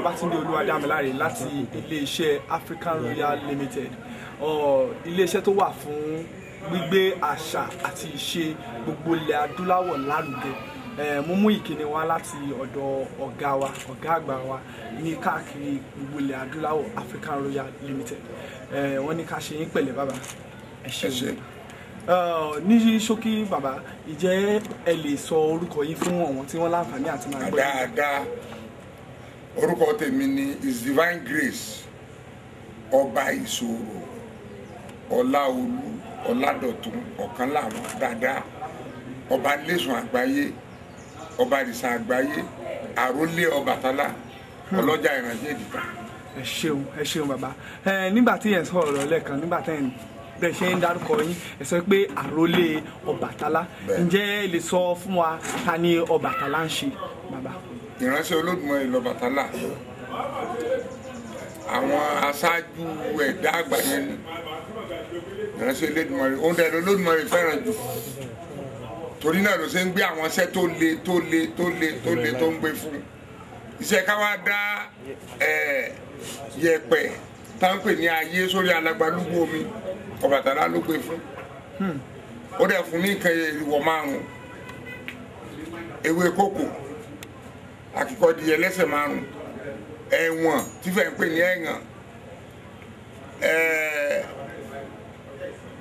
Babátúndé Olúwadámiláre láti iléeṣẹ́ African Royal Limited, iléeṣẹ́ tó wà fún gbígbé àṣà àti ìṣe gbogbo ilẹ̀ adúláwọ̀ lárugẹ. Mo mú ìkíni wá láti ọ̀dọ̀ ọ̀gá wa, ọ̀gá àgbà wa ní káàkiri gbogbo ilẹ̀ adúláwọ̀, African Royal Limited. Wọ́n ní ká ṣe yín pẹ̀lẹ́ bàbá, ẹ ṣeun. Ní ṣókí bàbá, ìjẹ́ ẹ lè sọ orúkọ yín fún àwọn tí wọ́n láǹfààní àti máa gbọ́? Dáadáa, orúkọ tèmi ni His Divine Grace Ọba Ìṣòro Ọláolú Ọládọ̀tun Ọ̀kánláwọn dáadáa, ọba lẹ́sùn àgbáyé, ọba ìrìsà àgbáyé, àrólé Ọbàtálá, ọlọ́jà ìrànjẹ́ ìdìtà. Ẹ ṣeun, ẹ ṣeun bàbá. Nígbà tí ẹ ń sọ̀rọ̀ lẹ́ẹ̀kan, nígbà tí ẹ ń bẹ́ẹ̀ ṣe ń dárúkọ yín, ẹ sọ pé àrólé Ọbàtálá, ǹjẹ́ ẹ lè sọ fún wa ta ni Ọbàtálá ń ṣe bàbá? Ìránṣẹ́ Olódùmarè lọ́bàtálá, àwọn aṣáájú ẹ̀dá àgbà yẹn ni ìránṣẹ́ Olódùmarè. Òun dẹ̀ Olódùmarè fẹ́ràn jù, torí náà ló ṣe ń gbé àwọn iṣẹ́ tó le tó le tó le tó le tó ń gbé fún iṣẹ́ ká wá dá yẹ̀pẹ̀ tá ń pè ní ayé sórí alágbálúgbú omi. Ọbàtálá ló gbé fún. Ó dẹ̀ fún ní nǹkan ìwọ̀ márùn-ún: ewé kókò, àkìkọ́dìyẹ ẹlẹ́sẹ̀ márùn-ún, ẹ̀wọ̀n tí fẹ́ ń pè ní ẹ̀yàn,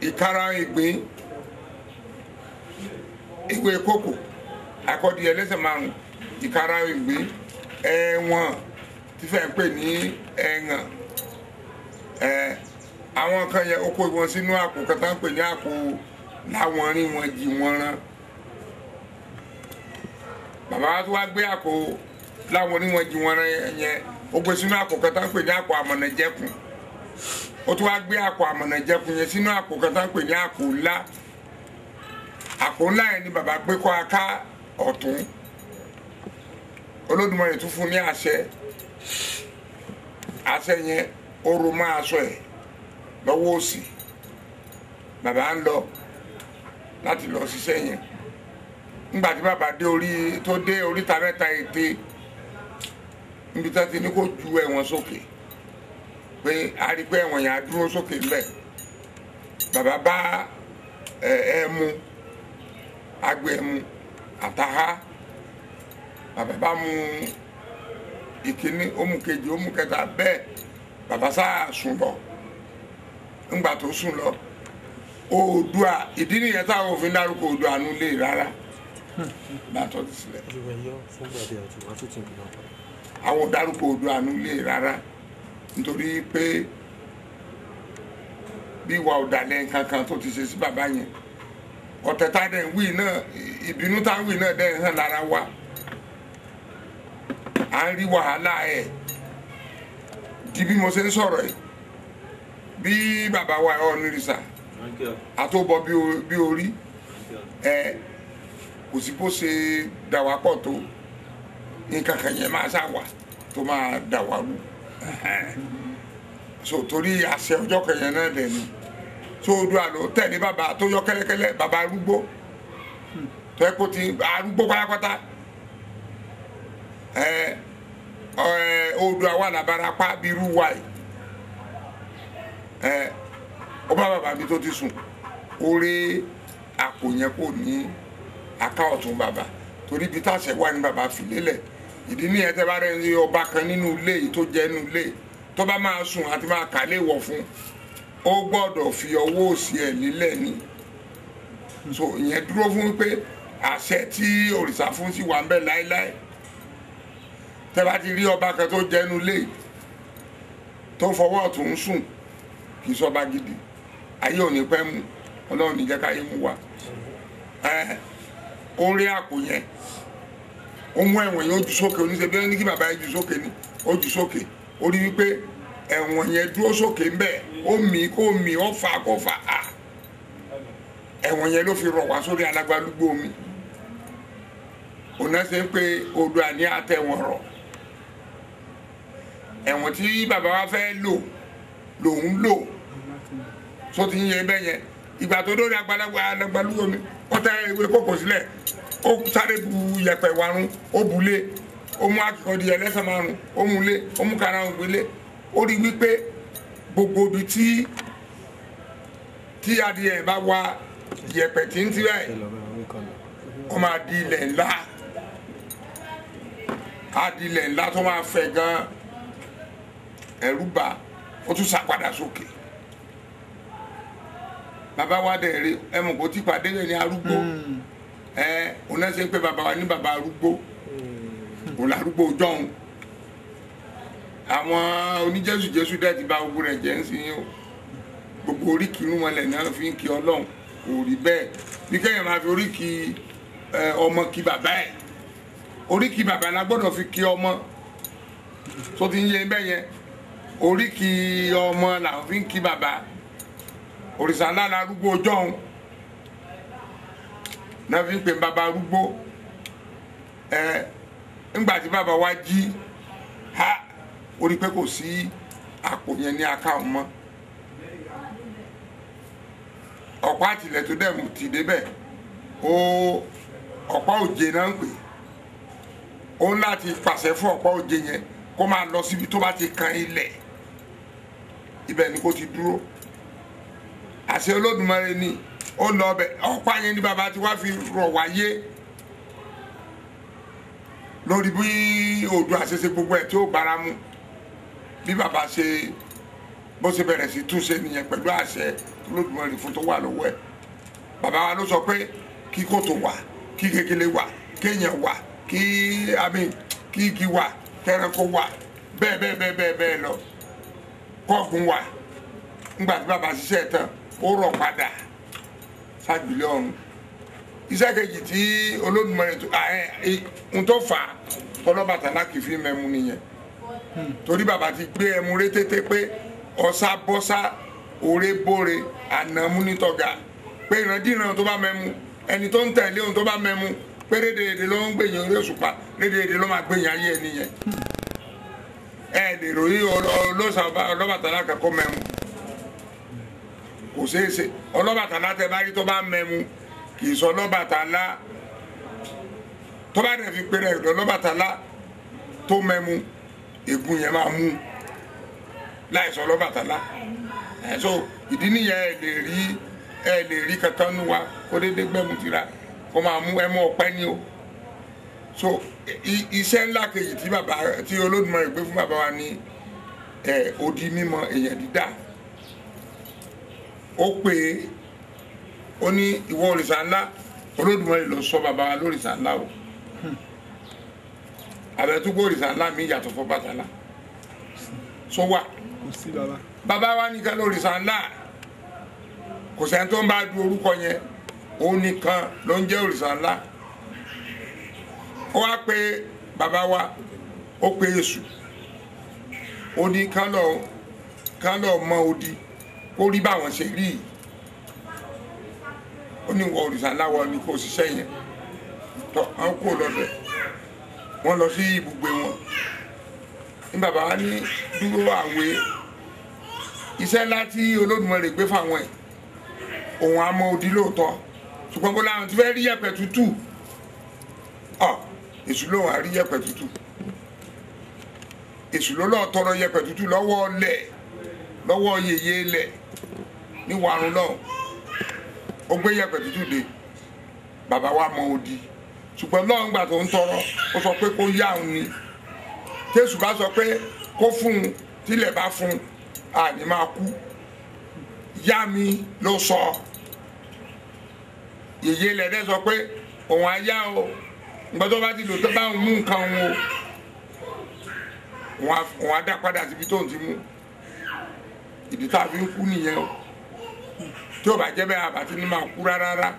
ìkara ìgbín, ewé kókò, àkọ́dìyẹ ẹlẹ́sẹ̀ márùn-ún, ìkara ìgbín, ẹ̀wọ̀n tí fẹ́ ń pè ní ẹ̀yàn. Àwọn kan yẹ oko wọn sínú àpò kan tá ń pè ní àpò láwọn rí wọn jí wọn rán. Bàbá wa tó wá gbé àpò láwọn rí wọn jí wọn rán yẹn, ó gbé sínú àpò kan tá ń pè ní àpò àmọ̀nàjẹkùn. Ó tó wá gbé àpò àmọ̀nàjẹkùn yẹn sínú àpò kan tá ń pè ní àpò ńlá. Àpò ńlá yẹn ni bàbá gbé kọ́ aká ọ̀tún. Olódùmarè tún fún ní àṣẹ. Àṣẹ yẹn ó ro mọ́ aṣọ ẹ̀ lọ́wọ́ òsì. Bàbá ń lọ láti lọ ṣiṣẹ́ yẹn. Nígbà tí bàbá dé orí tó dé oríta mẹ́ta ète, níbi tá ti ní kó ju ẹ̀wọ̀n sókè, pé a rí pé ẹ̀wọ̀n yẹn á dúró sókè ńbẹ̀. Bàbá bá ẹmu, agbe ẹmu àtàhá. Bàbá bá mu ìkíní, ó mu kejì, ó mu kẹta, bẹ́ẹ̀ bàbá sáà sùn lọ. Ńgbà tó sùn lọ, Oòduà, ìdí nìyẹn táwọn òfin dárúkọ Oòduà nulẹ̀ rárá bàtọ́ ti sílẹ̀. Àwọn dárúkọ Oòduà nulẹ̀ rárá nítorí pé bí ìwà ọ̀dàlẹ̀ kankan tó ti ṣe sí bàbá yẹn, ọ̀tẹ̀ tá dẹ̀ ń wí náà, ìbínú tá ń wí náà dẹ̀ ń hàn lára wa. À ń rí wàhálà ẹ̀ di bí mo ṣe ń sọ̀rọ̀ yìí. Bí bàbá wa Ọ̀nìrìsà àtòbọ̀ bí orí ẹ kò sí bó ṣe dàwà pọ̀ tó, nǹkan kan yẹn máa ṣàwà tó máa dàwà rú. So torí àṣẹ ọjọ́ kan yẹn náà dẹ̀ ni tó Oòduà ló tẹ̀lé bàbá tó yọ kẹ́lẹ́kẹ́lẹ́, bàbá arúgbó tó yẹ kó ti arúgbó pátápátá. Oòduà wà lábarapá bí irú wa yìí. Ó bá bàbá mi tó ti sùn, ó rí àpò yẹn kò ní aká ọ̀tún bàbá, torí ibi táṣẹ wà ní bàbá fi lélẹ̀. Ìdí nìyẹn tẹ́ bá rẹ̀ ní ọba kan nínú ilé yìí tó jẹ́ nínú ilé, tó bá máa sùn àti máa kà lè wọ̀ fún, ó gbọ́dọ̀ fi ọwọ́ òsì ẹ̀ lélẹ̀ ni. So ìyẹn dúró fún pé àṣẹ tí òrìṣà fún sí wà ń bẹ láéláé. Tẹ́ bá ti rí ọba kan tó jẹ́ nínú ilé tó fọwọ́ ọ̀tún ń sùn, kì í sọba gidi, ayé ò ní pẹ́ mú, Ọlọ́run ní jẹ́ káyé mú wa. Ó rí àpò yẹn, ó mú ẹ̀wọ̀n yẹn, ó jù sókè. Oníṣẹ́ bí wọ́n ní kí bàbá yẹn jù sókè ni ó jù sókè. Ó rí wípé ẹ̀wọ̀n yẹn dúró sókè ńbẹ̀, ó mì kó mì, ó fà kó fà á. Ẹ̀wọ̀n yẹn ló fi rọ̀ wá sórí alágbálúgbó omi. Òun náà ṣe ń pe Oòduà ní àtẹ̀wọ̀n rọ̀. Ẹ̀wọ̀n tí bàbá wa fẹ́ lò lòun lò tó ti ń yẹ bẹ́ẹ̀ yẹn. Ìgbà tó dórí alágbálúgbó mi, ó tẹ ewé kókò sílẹ̀, ó sáré bu yẹ̀pẹ̀ warun, ó bulé, Ó mú akíkanjú ẹlẹ́sẹ̀ márùn ó mú lé, ó mú karahun gbélé. Ó rí wípé gbogbo ibi tí adìyẹ bá wá yẹ̀pẹ̀ tí ń tirẹ̀, ó máa di ilẹ̀ ńlá, á di ilẹ̀ ńlá tó máa fẹ̀ gan. Ẹ̀rù bà, ó tún sá padà sókè. Bàbá wa dẹ̀ rí ẹmu kò tí pàdé rẹ̀ ní arúgbó. Ẹ òun náà ṣe ń pè bàbá wa ní bàbá arúgbó, òun làrúgbó jọ̀hún. Àwọn oníjésù jésù dẹ̀ ti bà gbogbo rẹ̀ jẹ́ ń sìn yín o. Gbogbo oríkì inú wọn lẹ̀ náà fi ń kí Ọlọ́run, kò rí bẹ́ẹ̀. Bí kéèyàn máa fi oríkì ọmọ kí bàbá ẹ̀, oríkì bàbá la gbọ́dọ̀ fi kí ọmọ tó ti ń yé bẹ́ẹ̀ yẹn. Oríkì ọmọ làwọn fi ń kí bàbá. Òrìṣà ńlá la arúgbó jọ̀hún náà fi ń pè bàbá arúgbó. Ẹ ńgbà tí bàbá wa jí ha, ó rí pé kò sí àpò yẹn ní aká ọmọ. Ọ̀pá àtìlẹ̀ tó dẹ̀ ti débẹ̀, ó ọ̀pá òjé náà ń pè. Ó ń láti pàṣẹ fún ọ̀pá òjé yẹn kó máa lọ síbi tó bá ti kan ilẹ̀, ibẹ̀ ni kó ti dúró. Àṣẹ Olódùmarè ni ó lọ ọbẹ̀. Ọ̀pá yẹn ni bàbá ti wá fi rọ̀ wáyé lórí bí Oòduà ṣe ṣe gbogbo ẹ̀ tí ó bára mu. Bí bàbá ṣe bó ṣe bẹ̀rẹ̀ sí túnṣe nìyẹn pẹ̀lú àṣẹ Olódùmarè fún tó wà lọ́wọ́ ẹ̀. Bàbá wa ló sọ pé kí kòtò wà, kí kékeré wà, kéèyàn wà, kí àmì kí igi wà, kẹranko wà, bẹ́ẹ̀ bẹ́ẹ̀ bẹ́ẹ̀ bẹ́ẹ̀ bẹ́ẹ̀ lọ, kọ́ọ̀gùn wà. Ńgbà tí bàbá ṣiṣẹ́ tán, ó rọ̀ padà ságbìlẹ̀ ọ̀run. Iṣẹ́ kejì tí Olódùmarè tó ń tó fà á Ọlọ́bàtálá kì í fi mẹ́mu nìyẹn. Torí bàbá ti gbé ẹmu rétété pé ọ̀sá bọ́sá òre bóre ànàmúnítọ̀gà, pé ìrandíran tó bá mẹ́mu, ẹni tó ń tẹ̀lé ohun tó bá mẹ́mu, pé rédèrèdè ló ń gbèyàn orí òṣùpá, rédèrèdè ló máa gbèyàn ayé ẹni yẹn. Ẹ lè ròyìn Ọlọ́bàtálá kankan mẹ́mu, kò ṣeé ṣe. Ọlọ́bàtálá tẹ bá rí tó bá mẹ́mu kì í sọ Ọlọ́bàtálá. Tó bá dẹ̀ fi péré Ọlọ́bàtálá tó mẹ́mu, ègún yẹn máa mú láì sọ Ọlọ́bàtálá. Ẹ̀ so ìdí nìyẹn. Ẹ lè rí kankan nu wa kó dédé gbẹ̀mú tira kó máa mú ẹmu ọ̀pẹ ni o. So iṣẹ́ ńlá kejì tí bàbá tí Olódùmarè gbé fún bàbá wa ní ẹ odi mímọ èèyàn dídá. Ó pè é, ó ní ìwọ òrìṣà ńlá. Olódùmarè ló sọ bàbá wa lórìṣà ńlá o. Àbẹ̀túgbò òrìṣà ńlá mi yàtọ̀ fún Ọbàtálá so wà. Kò sí bàbá. Bàbá wa nìkan lórìṣà ńlá, kò sẹ́ni tó ń bá du orúkọ yẹn, òun nìkan ló ń jẹ́ òrìṣà ńlá. Ó wá pé bàbá wa, ó pé Èṣù, ó ní kán lọ mọ odi kó rí báwọn ṣe rí yìí. Ó ní ìwọ òrìṣà ńlá wọ ni kò ṣiṣẹ́ yẹn. Tọ́ àwọn kò lọ́dẹ̀, wọ́n lọ sí ibùgbé wọn. Ní bàbá wa ní dúró àwẹ̀ iṣẹ́ ńlá tí Olódùmarè gbé fáwọn ẹ̀, òun á mọ odi lóòótọ́, ṣùgbọ́n bó láwọn ti fẹ́ rí yẹ̀pẹ̀ tútù. Ọ Èṣù lóun á rí yẹ̀pẹ̀ tútù. Èṣù ló lọ́ọ́ tọrọ yẹ̀pẹ̀ tútù lọ́wọ́ ọlẹ̀, lọ́wọ́ yèyé lẹ̀ ní warun lọ́hùn. Ó gbé yẹ̀pẹ̀ tútù dé, bàbá wa mọ odi, ṣùgbọ́n lọ́hùn gbà tó ń tọrọ ó sọ pé kó yá òun ni. Tẹ́sù bá sọ pé kó fún un, tílẹ̀ bá fún un, àní máa kú. Yá mi ló sọ. Yèyé lẹ́dẹ́ sọ pé òun á yá o, ìgbà tó bá ti lò tó bá òun mú nǹkan òun o, òun á dá padà síbi tóun ti mú. Ìdí tá a fi ń kú nìyẹn o. Tí ò bá jẹ́ bẹ́ẹ̀, àbá tí ní máa kú rárá,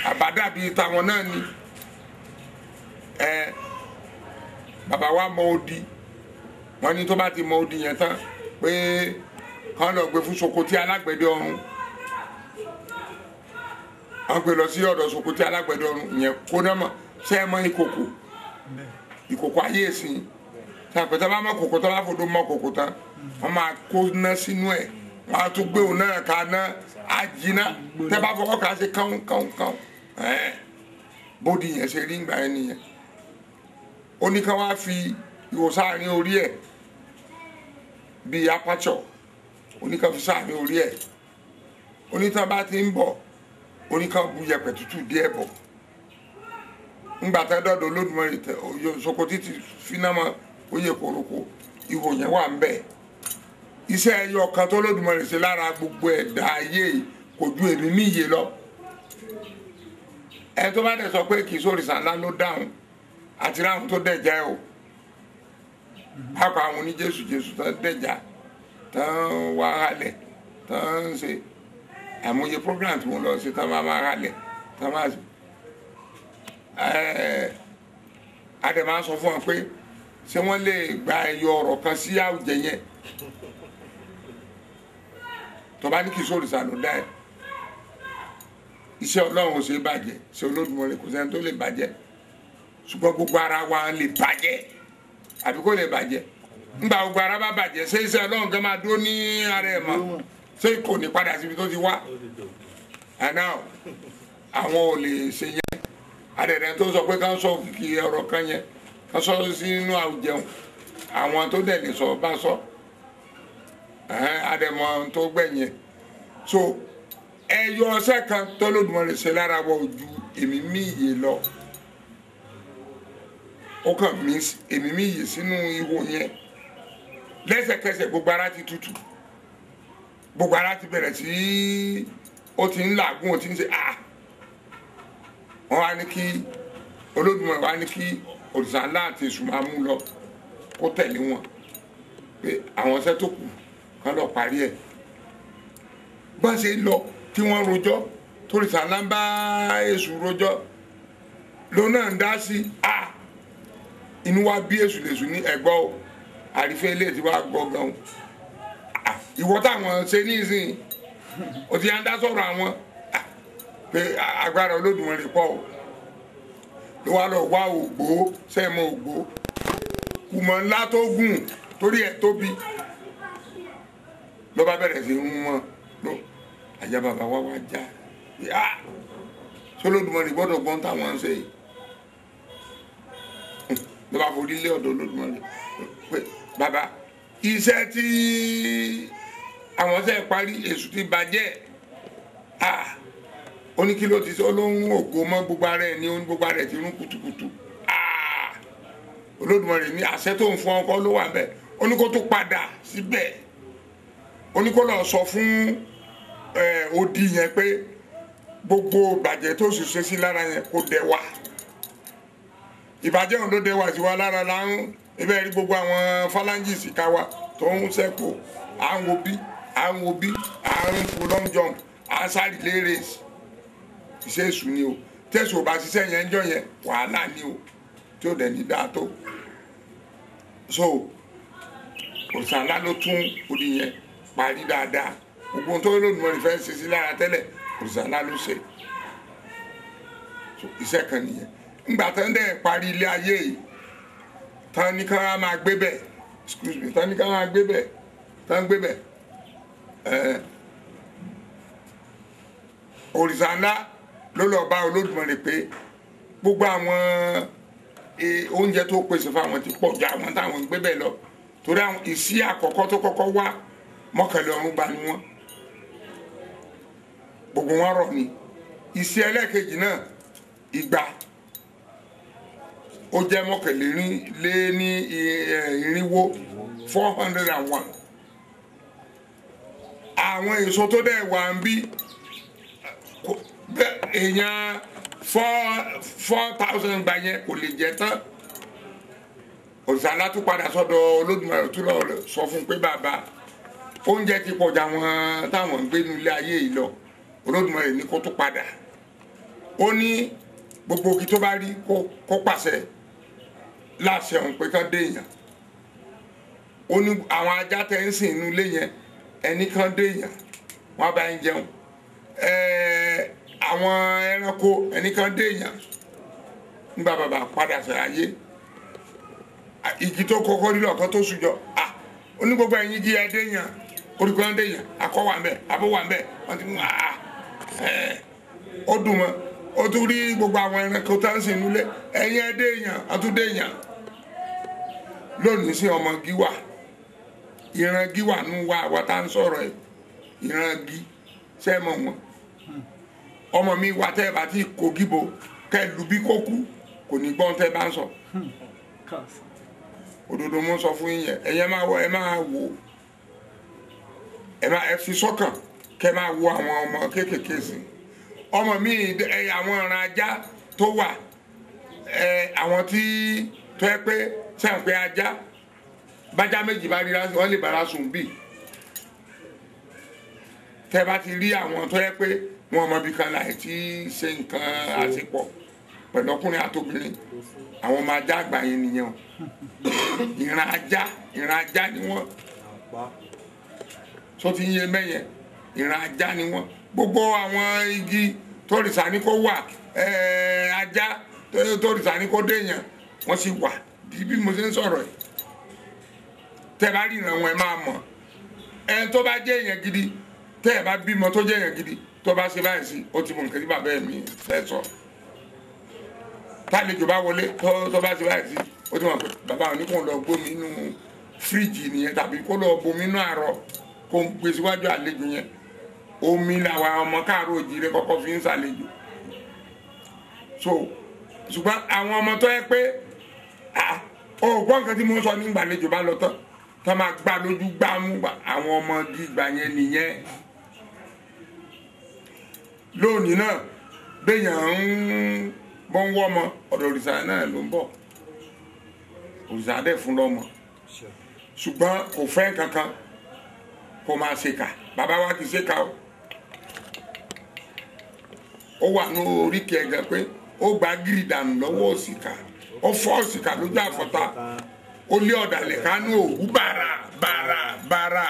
àbá dàbí tàwọn náà ni. Ẹ bàbá wa mọ odi, wọn ní tó bá ti mọ odi yẹn tán pé kán lọ gbé fún Sokoti alágbẹ̀dẹ ọ̀run. Wọ́n gbé lọ sí ọ̀dọ̀ Sokoti alágbẹ̀dẹ ọ̀run yẹn kó náà mọ̀ ṣé ẹ mọ ìkòkò, ìkòkò ayé ìsìn ṣàpẹtẹ bá mọ kòkò tó bá fòdó mọ kòkò tán, wọ́n máa kó ná sínú ẹ̀, wọ́n á tún gbé òun náà ká ná á jiná, tẹ́ bá fọwọ́ kà á ṣe kán kán kán. Ẹ̀ bódi yẹn ṣe rí ìgbà yẹn nìyẹn. Ó ní ká wá fi ihò sáàrin orí ẹ̀ bíi aperture, ó ní ká fi sáàrin orí ẹ̀. Ó ní tán bá ti ń bọ̀, ó ní ká bu yẹ̀pẹ̀ tútù díẹ̀ bọ̀. Ńgbà tá dọ́dọ̀ Olódùmarè tẹ Sokoti ti finá mọ́ oyè koroko, ihò yẹn wà ń bẹ̀. Iṣẹ́ ẹyọ kan tó Olódùmarè ṣe lára gbogbo ẹ̀dá ayé kò ju èmi mí yé lọ. Ẹ tó bá dẹ̀ sọ pé kì í sórìṣà ńlá ló dáhùn àti ráhùn tó dẹ̀já o, pápá àwọn oní Jésù Jésù tán dẹ̀já tán wá halẹ̀ tán ń ṣe àmúyẹ program tí wọ́n lọ ṣe tán máa máa halẹ̀ tán máa ṣe. Adẹ̀ máa sọ fún wọn pé ṣé wọ́n lè gba ẹyọ ọ̀rọ̀ kan sí àwùjẹ yẹn tó bá ní kì í sórìṣà ló dá ẹ. Iṣẹ́ Ọlọ́run ò ṣe é bàjẹ́, ṣe Olódùmarè kò sẹ́ni tó lè bàjẹ́, ṣùgbọ́n gbogbo ara wa lè bàjẹ́ àbí kò lè bàjẹ́. Ńgbà gbogbo ara bá bàjẹ́, ṣé iṣẹ́ Ọlọ́run kan máa dúró ní ara ẹ̀ mọ́? Ṣé kò ní padà síbi tó ti wá? Àná àwọn ò lè ṣe yẹn. Adẹ̀dẹ̀ tó sọ pé ká sọ kìkì ọ̀rọ̀ kan yẹn, ká sọ sínú àwùjẹun, àwọn tó dẹ̀ lè sọ bá sọ. Adẹ̀mọ tó gbẹ̀yìn. So ẹyọ ọṣẹ kan tó Olódùmarè ṣe lára wọ ojú èmi mí ìyè lọ. Ó kàn mí èmi mí ìyè sínú ihò yẹn. Lẹ́sẹ̀kẹsẹ̀ gbogbo ara ti tutù, gbogbo ara ti bẹ̀rẹ̀ sí ó ti ń làágùn, ó ti ń ṣe à. Wọ́n wá ní kí Olódùmarè wá ní kí òrìṣà ńlá àti èṣù máa mú lọ kó tẹ̀lé wọn pé àwọn ọṣẹ tó kù kán lọ parí ẹ̀. Bá ṣe lọ tí wọ́n rojọ́, tòrìṣà ńlá ń bá èṣù rojọ́, ló náà ń dá sí à. Inú wa bí èṣù lèṣù ní ẹ̀gbọ́ o, àrífẹ́ ilé tí wàá gbọ́ gan o. Ìwọ táwọn ṣe ní ìsìn o ti yá ń dá sọ̀rọ̀ àwọn pé agbára Olódùmarè pọ̀ o. Ló wá lọ wá ògbó sẹ́mọ ògbó kùmọ̀ ńlá tó gùn torí ẹ̀ tóbi, ló bá bẹ̀rẹ̀ sí ń mọ́ ló àyà bàbá wa wá já yá. Sọlódùmarè gbọ́dọ̀ gbọ́n táwọn ń ṣe yìí. Ló bá forí lé ọ̀dọ̀ Olódùmarè pé bàbá, iṣẹ́ tí àwọn ṣe parí èṣù ti bàjẹ́. Ó ní kí ló ti sọ, ló ń ògo mọ́ gbogbo ara ẹ̀ ní, ó ní gbogbo ara ẹ̀ ti rún kutukutu. Olódùmarè ní àṣẹ tó ń fún ọkọ ló wà bẹ́ẹ̀. Ó ní kó tó padà síbẹ̀, ó ní kó lọ sọ fún odi yẹn pé gbogbo ìbàjẹ́ tó sì ṣe sí lára yẹn kó dẹ̀ wá. Ìbàjẹ́ òun ló dẹ̀ wá sí wa lára láwọn ibẹ̀ rí gbogbo àwọn phalanges ká wa tó ń sẹ́kù. À ń wo bí, à ń wo bí, à ń fò long jump, à ń sáré lérè. Iṣẹ́ èṣù ni o. Tẹ̀sù ò bá ṣiṣẹ́ yẹn ń jọ yẹn, wàhálà ni o, tí ó dẹ̀ ní dáa tó. So òrìṣà ńlá ló tún odi yẹn parí dáadáa. Gbogbo tó Olódùmarè fẹ́ ṣe sí lára tẹ́lẹ̀, òrìṣà ńlá ló ṣe. So iṣẹ́ kan nìyẹn. Ńgbà tán dẹ̀ parí ilé ayé yìí, tán ní ká máa gbé bẹ̀, excuse me, tán ní ká máa gbé bẹ̀, tán gbé bẹ̀. Òrìṣà ńlá ló lọ bá Olódùmarè pé gbogbo àwọn oúnjẹ tó pèsè fáwọn ti pọ̀ ju àwọn táwọn ń gbé bẹ̀ lọ. Torí àwọn ìsí àkọ́kọ́ tó kọ́kọ́ wá mọ́kànlá ọ̀run gba ni wọ́n, gbogbo wọn rọ̀ ni. Ìsí ẹlẹ́ẹ̀kejì náà igba, ó jẹ́ mọ́kànléní ní irinwó, 401. Àwọn èso tó dẹ̀ wà ń bí èèyàn 4,000 gba yẹn kò lè jẹ tán. Òrìṣà ńlá tún padà sọ́dọ̀ Olódùmarè tún lọ sọ fún pé bàbá, oúnjẹ ti pọ̀jù àwọn táwọn ń gbé ní ilé ayé yìí lọ. Olódùmarè ní kó tún padà. Ó ní gbogbo òkè tó bá rí kó pàṣẹ láṣẹ òun pé kán dé èèyàn. Ó ní àwọn ajá tẹ ń sìn inú ilé yẹn, ẹni kán dé èèyàn, wọ́n bá ń jẹun. Àwọn ẹranko ẹni kán dé èèyàn. Nígbà bàbá padà ṣàlàyé igi tó kọ́kọ́ nílò ọ̀kan tó sùjọ, ó ní gbogbo ẹ̀yin igi ẹ dé èèyàn, orúkọ ń dé èèyàn, akọ wà ń bẹ̀, abo wà ń bẹ̀, wọ́n ti mú ó dùn mọ́. Ó tún rí gbogbo àwọn ẹranko tó ń sìn inú ilé, ẹ̀yin ẹ dé èèyàn, á tún dé èèyàn. Lónìí sí ọmọ gíwà, ìran gíwà nù wá àwa tá ń sọ̀rọ̀ ẹ̀, ìran gí ṣẹ́ mọ̀ wọn. Ọmọ mi wà tẹ́ ẹ bá ti kó gíbo kẹ́ ẹ lu bí kó kú, kò ní gbọ́n tẹ́ ẹ bá ń sọ. Òdodo mo sọ fún yín yẹn, ẹ̀yẹ máa wọ, ẹ máa wò, ẹ máa ẹ fi sọ́kàn kẹ́ ẹ máa wo àwọn ọmọ kéékèèké sí. Ọmọ mi ẹ àwọn ìran ajá tó wà, ẹ àwọn tí tó yẹ pé sẹ́yìn pé ajá bájá méjì bá ríra wọ́n lè bára sùn bíi. Tẹ́ bá ti rí àwọn tó yẹ pé wọn ọmọ bíi kan láì tí ṣe nǹkan àṣepọ̀ pẹ̀lú ọkùnrin àtobìnrin, àwọn ọmọ ajá àgbà yẹn nìyẹn o. Ìran ajá, ìran ajá ni wọ́n. Tó ti ń yé mẹ́yẹn, ìran ajá ni wọ́n. Gbogbo àwọn igi tórìṣà ní kó wà, ajá tórìṣà ní kó déyàn, wọ́n sì wà bí mo ṣe ń sọ̀rọ̀ ẹ̀. Tẹ́ bá rí ìran wọn ẹ máa mọ̀. Ẹni tó bá jẹ́ èèyàn gidi, tẹ́ ẹ bá bímọ tó jẹ́ èèyàn gidi, tó bá ṣe báyìí sí, ó ti mọ nǹkan tí bàbá ẹ̀ mi fẹ́ sọ. Tálejò bá wọlé tó bá ṣe báyìí sí, ó ti mọ̀ pé bàbá òní kò lọ gbómi inú fíríjì nìyẹn, tàbí kó lọ bomi inú àárọ̀ kó ń gbé síwájú àlejò yẹn. Omi làwa ọmọ káàárọ̀ òjìrè kọ́kọ́ fi ń ṣàlejò. So ṣùgbọ́n àwọn ọmọ tó yẹ pé ó gbọ́ nǹkan tí mo ń sọ nígbà àlejò bá lọ tán, tó máa gbá lójú gbá mú àwọn ọmọ gígbà yẹn nìyẹn. Lónìí náà béèyàn ń bọ́ ń wọ́ ọmọ ọ̀dọ̀ òrìṣà náà ló ń bọ̀, òrìṣà dẹ̀ fún lọ́mọ, ṣùgbọ́n kò fẹ́ kankan kó máa ṣèkà. Bàbá wa kì í ṣèkà o, ó wà ní oríkì ẹ̀gàn pé ó gba gírì dànù lọ́wọ́ òṣìkà, ó fọ́ òṣìkà lójú àfọ̀tá, ó lé ọ̀dàlẹ̀ kánú òwú bàrà bàrà bàrà,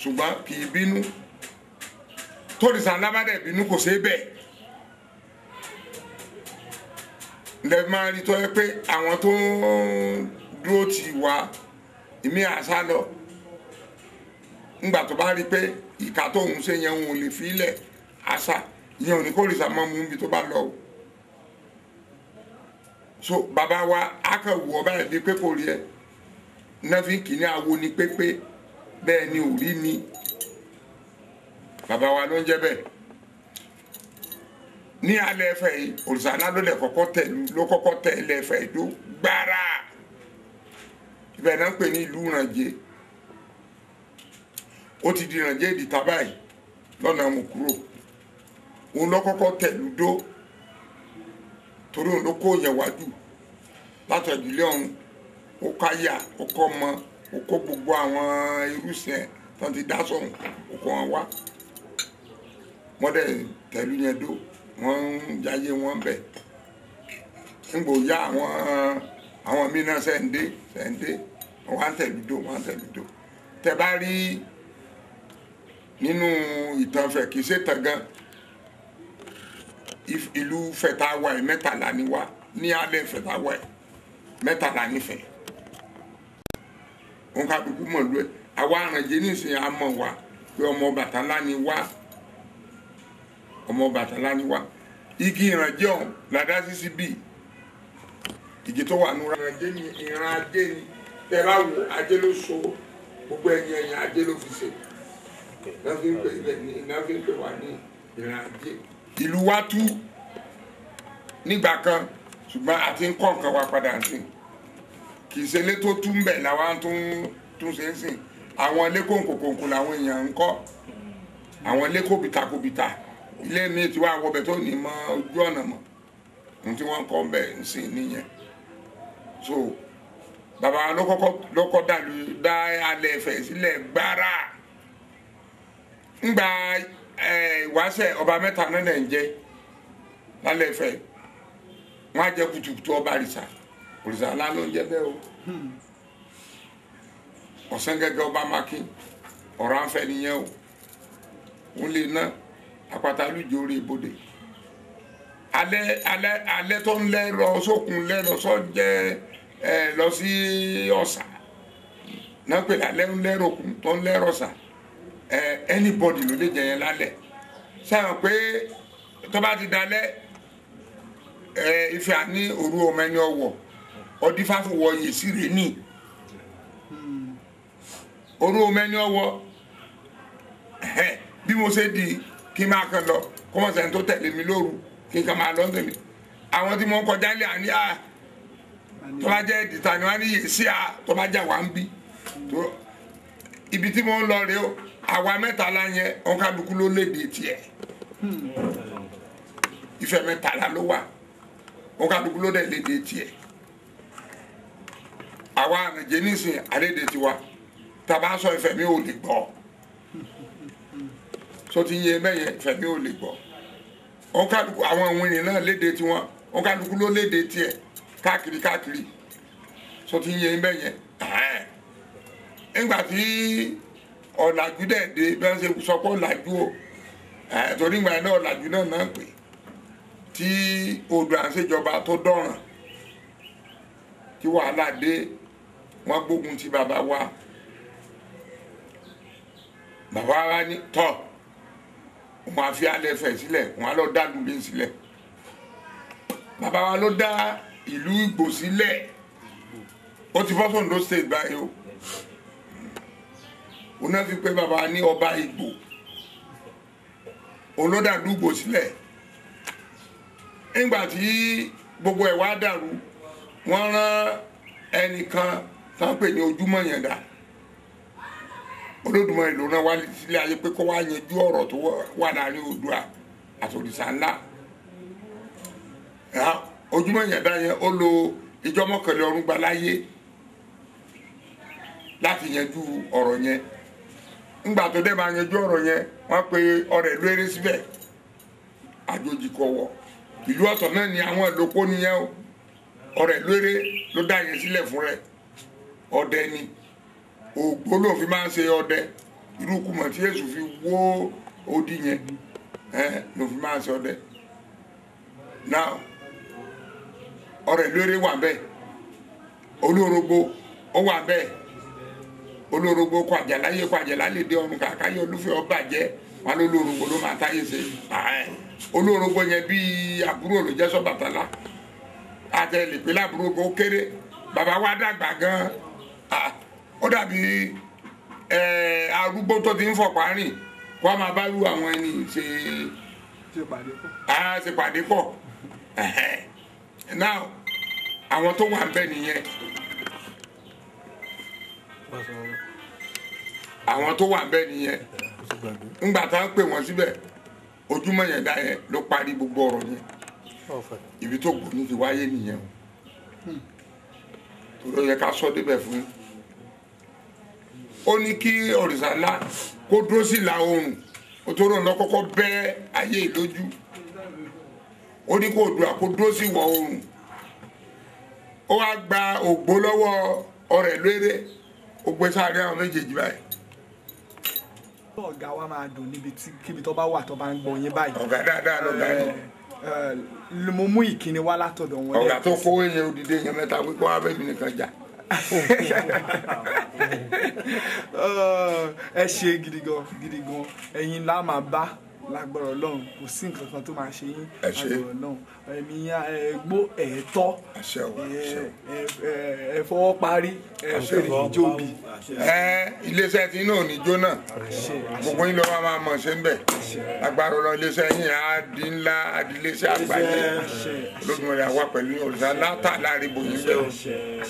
ṣùgbọ́n kì í bínú. Tórìṣà ńlá bá dẹ̀ bínú kò ṣeé bẹ́ẹ̀. Ǹdẹ̀ máa rí tọ́ ẹ pé àwọn tó ń dúró ti wá ìmí àṣà lọ, ńgbà tó bá rí pé ìka tó ń ṣe yẹn òun ò lè fi ilẹ̀ àṣà ìyẹn ò ní kórìṣà mọ́ mú ibi tó bá lọ o. So bàbá wa á kàn wù ọ báyìí bíi pé kò rí ẹ náà fi kì í ní awo ni pépé bẹ́ẹ̀ ni ò rí ni. Bàbá wa ló ń jẹ́ bẹ́ẹ̀. Ní alẹ́ Ifẹ̀ yìí, òrìṣà ńlá ló lẹ̀ kọ́kọ́ tẹ̀ ló kọ́kọ́ tẹ̀ ilẹ̀ Ifẹ̀ yìí tó gbára. Ibẹ̀ náà ń pè ní ìlú Ìrànjẹ. Ó ti di Ìrànjẹ ìdìtà báyìí lọ́nà Mùkúrò. Òun ló kọ́kọ́ tẹ̀ lúdó torí òun ló kó yẹn wájú látọ̀jùlé ọ̀hún. Ó káyà, ó kọ́ mọ, ó kó gbogbo àwọn irúsẹ̀ tó ti dá sọ̀hún, ó kó wọn wá. Wọ́n dẹ̀ tẹ̀lú yẹn dó, wọ́n ń jayé wọn bẹ̀. Ńgbò ya àwọn míì náà sẹ́ǹdé sẹ́ǹdé, wọ́n á tẹ̀lú dó, wọ́n á tẹ̀lú dó. Tẹ bá rí nínú ìtàn Ifẹ̀ kì í ṣe tàn gan. Ìlú Ifẹ̀ tá a wà yìí mẹ́tàlá ni wá, ní alẹ́ Ifẹ̀ tá a wà yìí mẹ́tàlá nífẹ̀ẹ́. Òun ká dùkú mọ̀ lú ẹ̀. Àwa Àrànjẹ́ nísìnyí a mọ̀ wá pé ọmọ Ọbàtálá ni wá, ọmọ Ọbàtálá ni wá. Igi Ìrànjẹ́ ọ̀hún làdá sísí bíi igi tó wà nù. Ìrànjẹ́ ni ìran ajé ni. Tẹ bá wo ajé ló so gbogbo ẹ̀yìn ẹ̀yìn ajé ló fi ṣe. Náà fi ń pè ibẹ̀ ní náà fi ń pè wá ní ìran ajé. Ìlú wa tú nígbà kan, ṣùgbọ́n a ti ń kọ́ nǹkan wa padà sí. Kì í ṣe ilé tó tú ń bẹ̀ làwa tún ṣe ń sìn. Àwọn ilé kòǹkòkòǹkò làwọn èèyàn ń kọ́. Àwọn ilé kòbìtàkòbìtà. Ilé mi ti wá wọbẹ̀ tó ní mọ ojú ọ̀nà mọ̀. Ohun tí wọ́n ń kọ́ ń bẹ̀ ń sìn nìyẹn. So bàbá ló kọ́kọ́ dá alẹ́ Ifẹ̀ sílẹ̀ gbára. Ńgbà ìwáṣẹ̀ ọba mẹ́ta náà lẹ̀ ń jẹ́ lálẹ́ Ifẹ̀. Wọ́n á jẹ́ kùtùkùtù ọba àrìṣà. Òrìṣà ńlá ló ń jẹ́ bẹ́ẹ̀ o. Ọ̀sán gẹ́gẹ́ ọba Mákín, ọ̀rọ̀ àǹfẹ́ nìyẹn o. Òun lè ná àpáta lùjẹ́ orí ibodè. Alẹ́ tó ń lẹ́ lọ sókun lẹ́ lọ sọ́jẹ́ ẹ lọ sí ọ̀sà. Náà pè lálẹ́ ń lẹ́rọ̀kùn tó ń lẹ́rọ̀sà. Anybody ló lè jẹ yẹn lálẹ́. Sáyẹn pé tó bá ti dalẹ́ Ifẹ̀ ní òru ọmọ ẹni ọwọ̀. Ọdífáfúwọ yèsí rè ní orú mẹ́ni ọwọ́ bí mo ṣe di kí n máa kàn lọ kó mọ̀ sẹ́ni tó tẹ̀lé mi lóru kí n kàn máa lọ tẹ̀lé àwọn tí mo ń kọjá lé àní à tó bá jẹ́ ìdìtà ni wọ́n á ní yèsí à tó bá jẹ́ wà ń bí ibi tí mo ń lọ rèé o àwa mẹ́tàlá yẹn òǹkàlùkù ló léde tiẹ̀ Ifẹ̀ mẹ́tàlá ló wà òǹkàlùkù ló dẹ̀ léde tiẹ̀ àwa àrìnjẹ nísìn àlédè tiwa tàbá sọ Ifẹ̀ mi ò lè gbọ́ so ti yé mẹ́yẹ Ifẹ̀ mi ò lè gbọ́ òǹkàlùkù àwọn òwìnrin náà léde tiwọn òǹkàlùkù ló léde tiẹ̀ káàkiri káàkiri so ti yé mẹ́yẹ nígbà tí ọ̀làjú dẹ̀ dé bí wọ́n ṣe sọ pé ọ̀làjú o torí ìgbà náà ọ̀làjú náà náà pè tí odò à ń ṣèjọba tó dọ̀ràn tí wàhálà dé wọ́n gbógun ti bàbá wa bàbá wa ní tọ́ wọn á fi alẹ́ fẹ̀ sílẹ̀ wọn á lọ dá lulẹ̀ sílẹ̀ bàbá wa ló dá ìlú Ìgbò sílẹ̀ ó ti bọ́ sóńdó state báyìí o òun náà fi pé bàbá ní ọba Ìgbò òun ló dàlú Ìgbò sílẹ̀ nígbà tí gbogbo ẹ̀ wá dàrú wọ́n rán ẹnìkan tán pè ní Ojúmọ̀yàndá Olódùmarè ló rán wá sílẹ̀ ayé pé kó wá yanjú ọ̀rọ̀ tó wà láàrin Oòduà àti òrìṣà ńlá Ojúmọ̀yàndá yẹn ó lo ìjọ mọ́kànlá ọ̀run gba láyé láti yanjú ọ̀rọ̀ yẹn ńgbà tó dé máa yanjú ọ̀rọ̀ yẹn wọ́n pe ọ̀rẹ́ ìlú eré síbẹ̀ àjòjì kọ̀wọ̀ ìlú ọ̀tọ̀ náà ni àwọn ìlókò nìyẹn o ọ̀rẹ́ ìlú eré ló dá yẹn sílẹ̀ fún rẹ̀ ọdẹ ni ògbó ló fi máa ń ṣe ọdẹ irú kùmọ̀ tí Èṣù fi wó odi yẹn ló fi máa ń ṣe ọdẹ now ọ̀rẹ́ ìlú eré wà bẹ́ẹ̀ Olórogbo ó wà bẹ́ẹ̀ Olórogbo kọ àjàláyé kọ àjàlá lè dé ọrùn kàkáyé olúfẹ́ ọba jẹ́ wọn lólórogbo ló máa táyé ṣe Olórogbo yẹn bíi àbúrò ló jẹ́ sọ́bàtálá àti ẹlẹ́pẹ́ lábúrò kó kéré bàbá wa dàgbà gan ó dàbí arúgbó tó ti ń fọ̀pá rìn kó a máa bá rú àwọn ẹni ṣe ṣe pàdé pọ̀ now àwọn tó wà ń bẹ̀ nìyẹn àwọn tó wà bẹ́ẹ̀ nìyẹn ńgbà tá a pè wọ́n síbẹ̀ Ojúmọ̀yàndá yẹn ló parí gbogbo ọ̀rọ̀ yẹn ibi tó gbòó ní ti wáyé nìyẹn o tó ló yẹ ká sọ débẹ̀ fún yín ó ní kí òrìṣà ńlá kó dúró sí ìlà oòrùn ó tó rò lọ́kọ́kọ́ bẹ́ ayé lójú ó ní kó Oòduà kó dúró sí ìwọ̀ oòrùn ó wá gba ògbó lọ́wọ́ ọ̀rẹ́ lóore ó gbé sáré àwọn méjèèjì báyìí. Ọ̀gá wa máa dùn níbi tí kíbi tó bá wà tó bá ń gbọ́ yín báyìí. Ọ̀gá dáadáa lọ̀gá yìí. Mo mú ìkíni wá látọ̀dọ̀ wọn. Ọ̀gá tó kó èèyàn òdìdé èèyàn mẹ́ta pé kó wá bẹ́ẹ̀ mi nìkan jà. Ẹ ṣe gidi gan gidi gan ẹ̀yin la máa bá lágbára Ọlọ́run kò sí nǹkan kan tó máa ṣe yín lágbára Ọlọ́run ẹ̀mí gbó ẹ̀ẹ́tọ́ ẹ fọwọ́ parí ẹ fèrè ìjóbi. Iléeṣẹ́ tí náà ní jóná gbogbo yín ló máa mọ̀ ṣe ń bẹ̀ lágbára Ọlọ́run iléeṣẹ́ yín á di ńlá á di iléeṣẹ́ àgbáyé Olódùmarè àwa pẹ̀lú òrìṣà látà láàrin bòyí bẹ́ẹ̀.